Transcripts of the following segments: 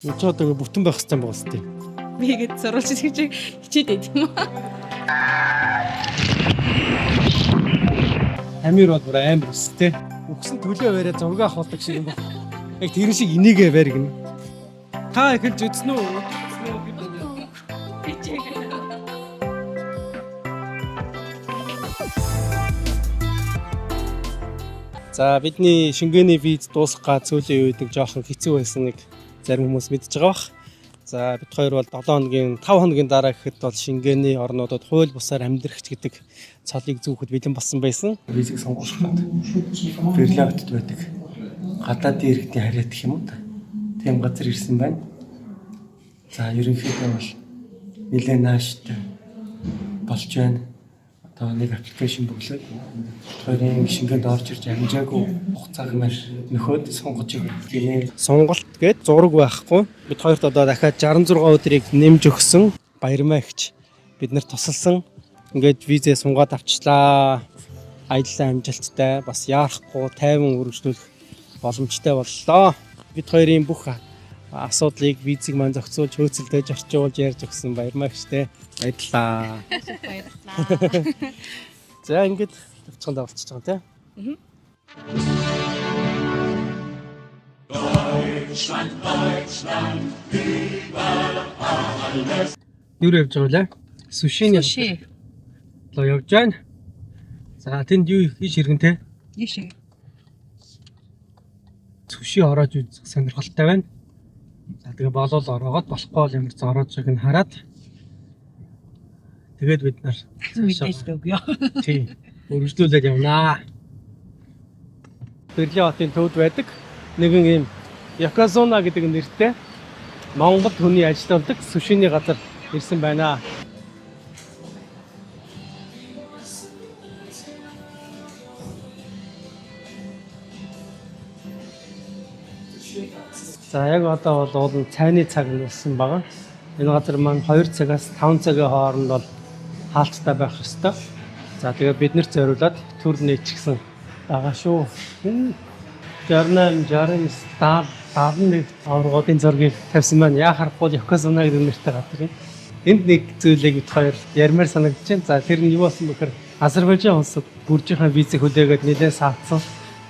Энд ч одоо ингээ бүтэн байх хэрэгтэй юм байна сте. Би ингэж сурвалж гэж хичээд байт юм аа. Амир бол бүр амар өстэй. Үхсэн төлөө бариа зураг авахулдаг шиг юм байна. Яг тэр шиг энийгээ барь гинэ. Та эхэлж үзсэн үү? Үзсэн үү? За бидний Шенгений виз дуусах гад сүүлийн үед нэг жоохон хэцүү байсан нэг зарим хүмүүс мэдж байгаа бах. За бид хоёр бол 7 хоногийн 5 хоногийн дараа гэхэд бол Шенгений орнуудад хууль бусаар амьдрахч гэдэг цолыг зүүхэд бэлэн болсон байсан. Визийг сонгуулахад Берлин хотод байдаг гадаадын иргэдийн харьяат гэх юм уу та. Тийм газар ирсэн байна. За ерөнхийдөө бол нэлээд нааштай болж байна. Одоо нэг аппликейшн бөглөөд хоёрын Шенгенд орж ирж амжаагүй хугацааг маш нөхөд сонгож өгөх гинэ. Сонголт гээд зураг байхгүй. Бид хоёрт одоо дахиад 66 өдрийг нэмж өгсөн. Баярмаа ихч бид нар тусалсан. Ингээд визээ сунгаад авчлаа. Аяллаа амжилттай, бас яарахгүй тайван үргэлжлүүлэх боломжтой боллоо. Бид хоёрын бүх асуудлыг визийг маань зохицуулж хөөцөлдөж орчуулж ярьж өгсөн баярмаа ихчтэй. Баярлалаа. Баярлалаа. За ингээд тавчхан давалцчих байгаа тийм. Юу явж байгаа вэ? Сушиний Суши. лоо явж байна. За тэнд юу хийж иргэн те? Ийшээ. Суши ороож үзэх сонирхолтой байна. За тэгээ болол ороогод болохгүй бол ямар зороожиг нь хараад тэгээд бид нар Мэдээлэл өгье. тий өргөжлүүлээд явнаа. Берлин хотын төвд байдаг нэгэн ийм Якозуна гэдэг нэртэй Монгол хүний ажилладаг сушиний газар ирсэн байна. За яг одоо бол уул нь цайны цаг нь болсон байгаа. Энэ газар маань 2 цагаас 5 цагийн хооронд бол хаалттай байх ёстой. За тэгээ бид нарт зориулаад төр нээчихсэн байгаа шүү. 68, 69, 70, 71 аваргуудын зургийг тавьсан маань яа харахгүй Ёкозуна гэдэг нэртэй газар юм. Энд нэг зүйлийг бид хоёр ярмаар санагдаж байна. За тэр нь юу болсон бэхээр Азербайджан улсад гүржийнхаа визийг хүлээгээд нэлээд саатсан.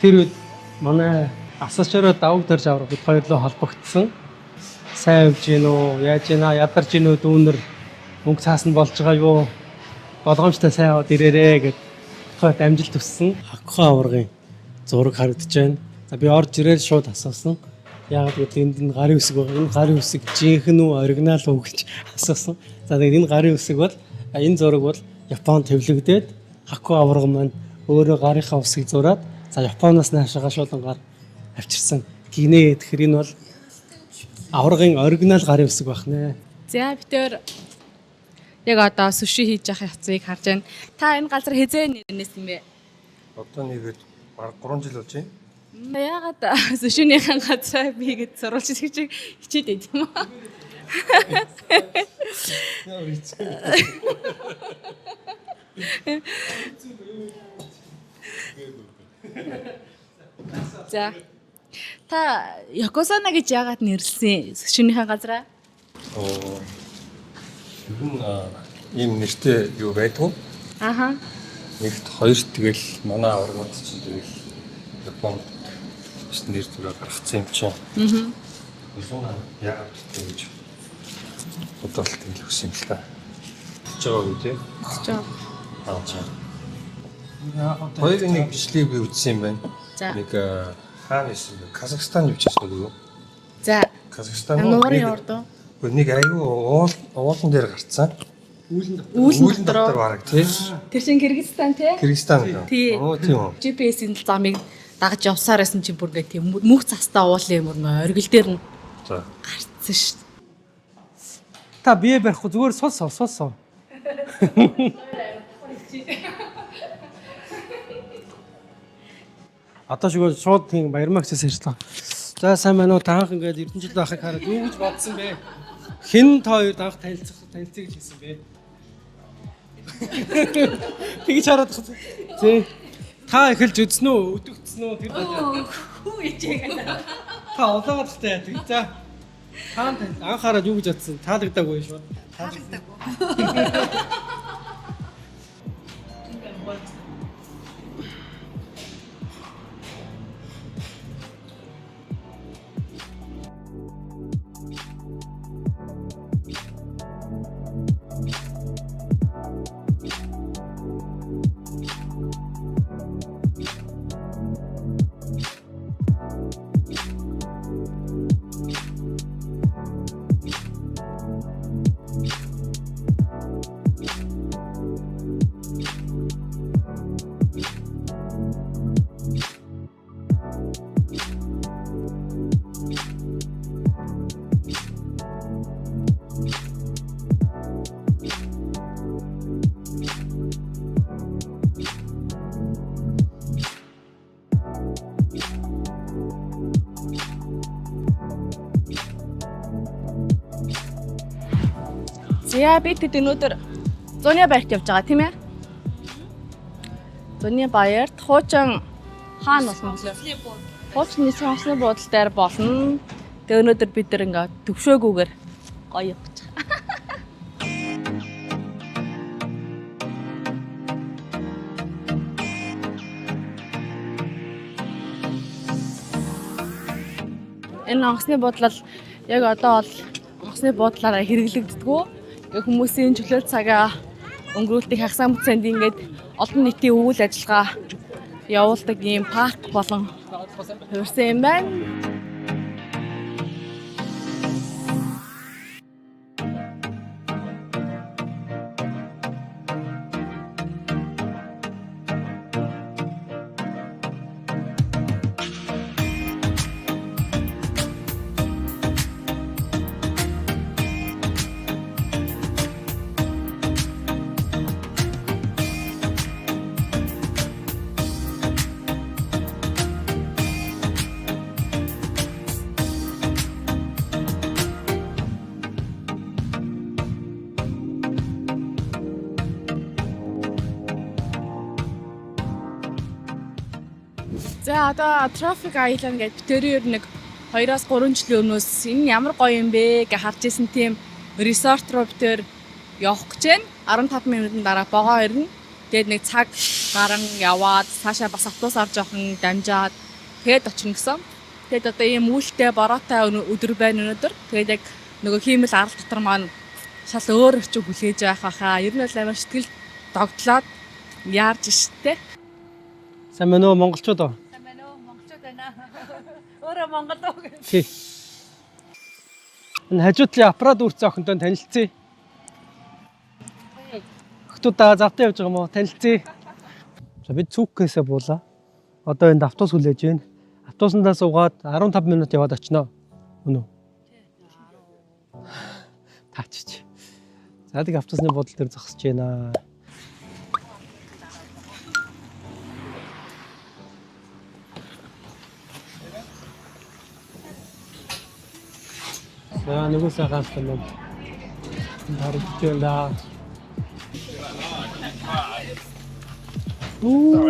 Тэр үед манай асаачаараа давг дорж авраг бид хоёрлоо холбогдсон. Сайн явж гин үү, яаж гин аа, ядарч гин үү дүүнер мөнгө цаасна болж байгаа юу? Болгоомжтой сайн яваад ирээрээ гэд бид хоёрт амжилт хүссэн. Хакхан аваргын зураг харагдаж байна. За би орж ирээд шууд асуусан. Яагаад гэвэл энд нь гарын үсэг байгаа. Энэ гарын үсэг жинхэнэ үү, оригинал уу гэж асуусан. За тэгээд энэ гарын үсэг бол энэ зураг бол Японд хэвлэгдээд Хаку аварга маань өөрөө гарынхаа үсгийг зураад за Японоос наашаага шуулангаар авчирсан гинэ. Тэгэхээр энэ бол аваргын оригинал гарын үсэг байх нэ. За бид тэр яг одоо суши хийж явах явцыг харж байна. Та энэ газар хэзээ нэрнэсэн бэ? Одоо нэгэд бараг 3 жил болж байна. Яагаад сушинийхэн газраа би ингэж сурвалж гэж хичээд байт юм аа. За. Та Ёкосана гэж яагаад нэрлсэн сушинийхэн газраа? Оо. Ер нь ийм нэртэй юу байдгүй. Аха. Нэгт хоёрт тэгэл манай аваргууд чинь тэгэл Японд бас нэр зүрээ гаргацсан юм чинь. Аа. Яагаад гэж бодвол тэгэл өгсөн юм л та. Тэгж байгаа үү те? Тэгж байгаа. Аа чаа. Хоёрын нэг бичлэгийг би үзсэн юм байна. За. Нэг хаана байсан бэ? Казахстан явж байсан үгүй юу? За. Казахстан Нуурын урд уу? Үгүй нэг аюу уул уулан дээр гарцсан. Үүлэн дотор дотор. бараг тий. Тэр чинь Кыргызстан тий? Кыргызстан гэх. Тий. Оо тийм үү. GPS-ийн замыг дагаж явсаар байсан чинь бүр ингээ тийм мөнх цастаа уулын юм бүр оргил дээр нь За. гарцсан шүү дээ. Та бие барихгүй зүгээр сул сов сул сов. Одоо шигөө шууд тийм баярмагчаас ярьлаа. За сайн байна уу? Та анх ингээд Эрдэнэ жил байхыг хараад юу гэж бодсон бэ? Хэн та хоёрт анх танилцах танилцъя гэж хэлсэн бэ? Тэгж хараад байна. Тий. Та эхэлж үзсэн үү? Өдөгдсөн үү? Тэр Хүү ичээгээ. та улаагаад тахтай яадаг. За. Таан анхаарал юу гэж бодсон? Таалагдаагүй шүү. Таалагдаагүй. За би тэд өнөөдөр Зуны баярт явж байгаа тийм ээ? Зуны баярт хуучин хаана болно гэлээ? Хуучин нисэх онгоцны буудал дээр болно. Тэгээ өнөөдөр бид нар ингээ төвшөөгүйгээр гоё явж байгаа. Энэ онгоцны буудлал яг одоо бол онгоцны буудлаараа хэрэглэгддэггүй. Ингээ хүмүүсийн чөлөө цагаа өнгөрүүлдэг хагас бүтсэнд ингээд олон нийтийн үйл ажиллагаа явуулдаг ийм парк болон хувирсан юм байна. За одоо Traffic Island гэж битэрээр нэг 2-оос 3 жилийн өмнөөс энэ ямар гоё юм бэ гэж харж исэн тийм resort руу битэр явах гэж байна. 15 минутын дараа богоо ирнэ. Тэгээд нэг цаг гарan яваад цаашаа бас автобусаар жоохон дамжаад тэгээд очино гэсэн. Тэгээд одоо ийм үйлтэй бороотой өдөр байна өнөөдөр. Тэгээд яг нөгөө хиймэл арал дотор маань шал өөр орчин хүлээж байх байхаа. Ер нь бол амар сэтгэл догтлоод яарж штэ. Сайн байна уу монголчууд уу? Сайн байна уу? Монголчууд байна. Өөрөө Монгол уу гэж. Тий. Энэ хажуу талын аппарат үрцэн охинтой танилцъя. Охтуудаа завтаа явж байгаа юм уу? Танилцъя. За бид цүккээсээ буулаа. Одоо энд автобус хүлээж байна. Автобусандаа суугаад 15 минут яваад очино. Үнэ үү? Таачич. За тэг автобусны буудлын дээр зогсож байна. За нөгөө сайхан юм байна. Энд харагдаж байна да. Оо.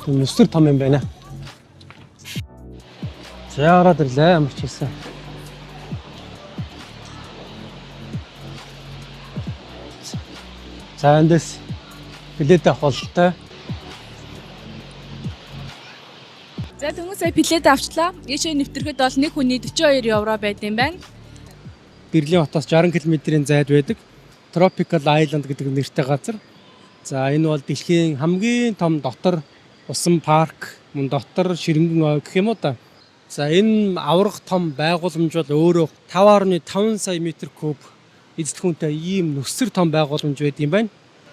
Нүсэр том юм байна. За ороод ирлээ ямар ч хэлсэн. За эндээс билет авах бололтой. За дөнгөж сая билет авчлаа. Ийшээ нэвтрэхэд бол нэг хүний 42 евро байд юм байна. Берлин хотоос 60 км-ийн зайд байдаг Tropical Island гэдэг нэртэй газар. За энэ бол дэлхийн хамгийн том дотор усан парк, мөн дотор ширэнгэн ой гэх юм уу да. За энэ аварга том байгууламж бол өөрөө 5.5 сая метр куб эзэлхүүнтэй ийм нүсэр том байгууламж байд юм байна.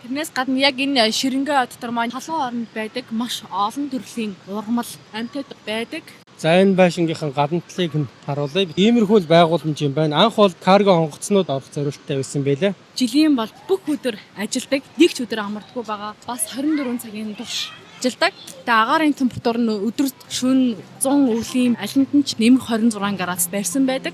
Тэрнээс гадна яг энэ ширэнгэ дотор маань халуун оронд байдаг маш олон төрлийн ургамал амьтад байдаг. За энэ байшингийнхэн гадна талыг нь харуулъя. Иймэрхүү л байгууламж юм байна. Анх бол карго онгоцнууд орох зорилттой байсан байлээ. Жилийн бол бүх өдөр ажилдаг, нэг ч өдөр амардаггүй байгаа. Бас 24 цагийн турш ажилдаг. Тэгээ агаарын температур нь өдөр шөнө 100 өвлийн алинд нь ч нэмэх 26 градус барьсан байдаг.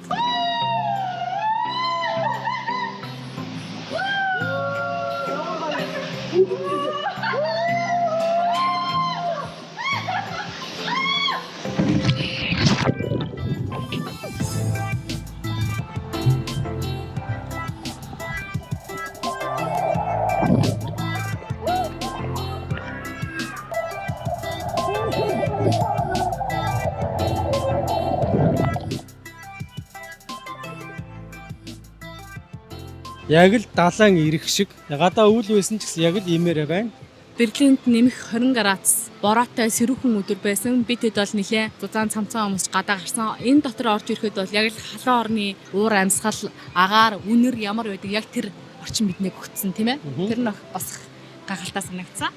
Яг л далайн эрэг шиг. Гадаа өвөл байсан ч гэсэн яг л иймээрээ байна. Берлинд нэмэх 20 градус бороотой сэрүүхэн өдөр байсан. Би тэд бол нэлээ зузаан цамцан өмсч гадаа гарсан. Энэ дотор орж ирэхэд бол яг л халуун орны уур амьсгал, агаар, үнэр ямар байдаг яг тэр орчин биднийг өгсөн, тийм ээ. Тэр нь бас гайхалтай санагдсан.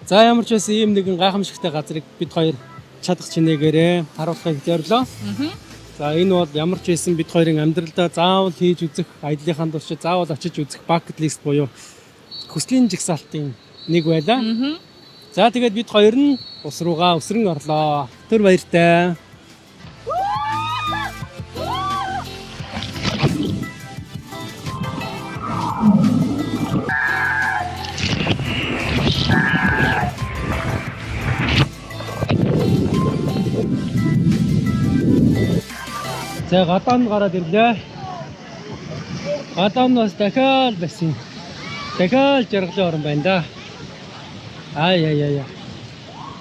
За, ямар ч байсан ийм нэгэн гайхамшигтай газрыг бид хоёр чадах чинээгээрээ харуулахыг зорилоо. За, энэ бол ямар ч байсан бид хоёрын амьдралдаа заавал хийж үзэх, аяллахын туршид заавал очиж үзэх bucket list буюу хүслийн жагсаалтын нэг байлаа. За, тэгээд бид хоёр нь ус руугаа өсрөн орлоо. Түр баяртай. За, гадаа нь гараад ирлээ. Гадаа нь бас дахиад байсан. Дахиад жаргалын орон байна да. Ай яй яй.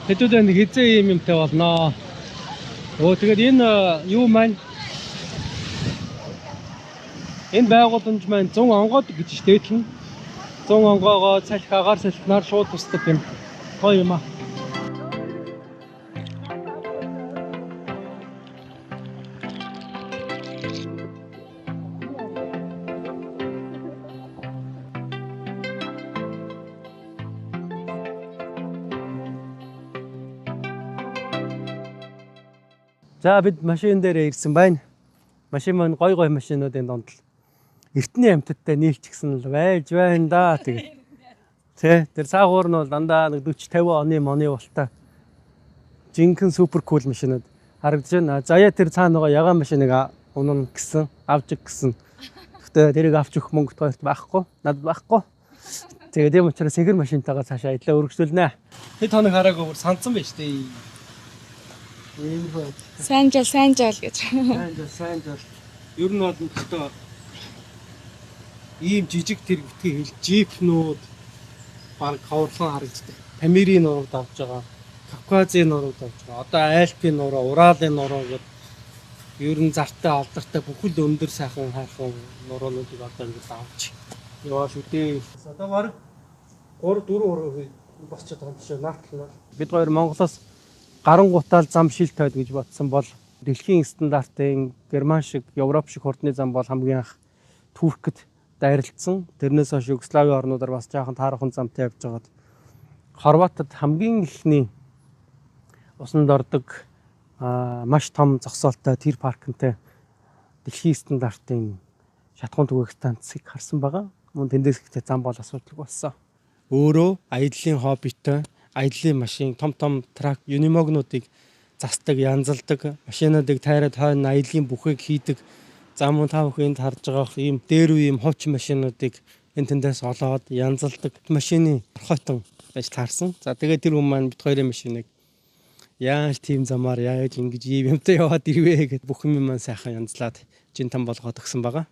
Хэдүүлээ нэг хэзээ ийм юмтай болноо. Өө, тэгээд энэ юу маань, энэ байгууламж маань 100 онгойд гэж дээдлэн. 100 онгоогоо салхи, агаар салхинаар шууд тусдаг юм. Гоё юм аа. За, бид машин дээр ирсэн байна. Машин маань гой гой машинуудын донд л эртний амьтадтай нийлчихсэн л байж байна да. Тэгээд тэ тэр цаагуур нь бол дандаа нэг 40 50 оны моны болтой жинхэнэ super cool машинууд харагдаж байна. Заяа тэр цаана байгаа ягаан машиныг унана гэсэн, авч өгөх гэсэн. Гэхдээ тэрийг авч өгөх мөнгө хоёрт байхгүй, надад байхгүй. Тэгээд тийм учраас сэгэр машинтайгаа цаашаа аялаа өргөжлүүлнэ. Хэд хоног хараагүй бүр сандсан байж тээ. Ийм хөө. Сайн жал, сайн жал гэж. Сайн жал, сайн жал. Ер нь бол өстө ийм жижиг тэр битгий хэл, джипнүүд баг ховрлон харагддаг. Памирийн нурууг давж байгаа. Кавказын нурууг давж байгаа. Одоо Альпийн нуруу, Уралын нуруу гэдэг ер нь зартай алдартай бүхэл өндөр сайхан хайрхан нуруунуудыг одоо ингэж авч яваа шүү дээ. Одоо баг 3 4 босчод байгаа юм шиг наатал. Бид хоёр Монголоос гарангуутаал зам шил тойд гэж бодсон бол дэлхийн стандартын Герман шиг, Европ шиг хурдны зам бол хамгийн анх Туркд дайралтсан. Тэрнээс хойш Югославийн орнуудаар бас жаахан таархан замтай явж байгаад Хорватад хамгийн эхний усанд ордог маш том зогсоолтой тэр паркнтай дэлхийн стандартын шатахуун түгээх станцыг харсан байгаа. Мөн тэндээс ихтэй зам бол асуудалгүй болсон. Өөрөө аяллаа хоббитой, аяллаа машин, том том truck, Unimog-нуудыг застдаг, янзалдаг, машинуудыг тайраад хойно аяллаа бүхийг хийдэг. За, мөн та бүхэн энд харж байгаа ийм дээр үе ийм хуучин машинуудыг энэ тэндээс олоод янзалдаг машины орхойтон байж таарсан. За, тэгээд тэр хүн маань бид хоёрын машиныг яаж тийм замаар яаж ингэж ийм юмтай яваад ирвэ гэд бүх юм маань сайхан янзлаад жин там болгоод өгсөн байгаа.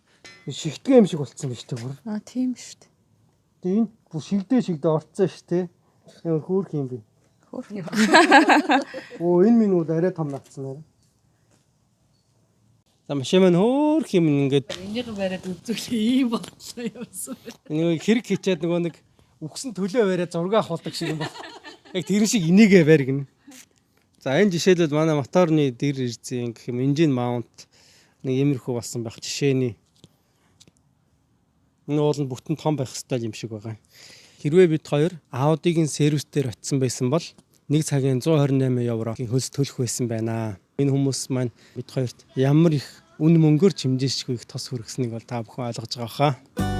Шигтгэн юм шиг болцсон биз дээ бүр. Аа, тийм шүү дээ. Тэгээ энэ бүр шигдээ шигдээ орцсон шүү дээ. Ямар хөөрх юм бэ? Хөөрх юм. Оо, энэ минь бол арай том наацсан арай. За, машин маань хөөрх юм ингээд Энийг бариад үзүүлээ ийм боллоо явсан. Нэг хэрэг хичээд нөгөө нэг үхсэн төлөө бариад зураг авахулдаг шиг юм бол. Яг тэр шиг энийгээ барь гинэ. За, энэ жишээлбэл манай моторны дэр ирзэн гэх юм, engine mount нэг иймэрхүү болсон байх жишээний. Энэ уул нь бүтэн том байх ёстой юм шиг байгаа. Хэрвээ бид хоёр Audi-гийн сервис дээр очисон байсан бол нэг цагийн 128 еврогийн хөлс төлөх байсан байна. Энэ хүмүүс маань бид хоёрт ямар их үн мөнгөөр чимжээшгүй их тос хүргэснийг бол та бүхэн ойлгож байгаа хаа.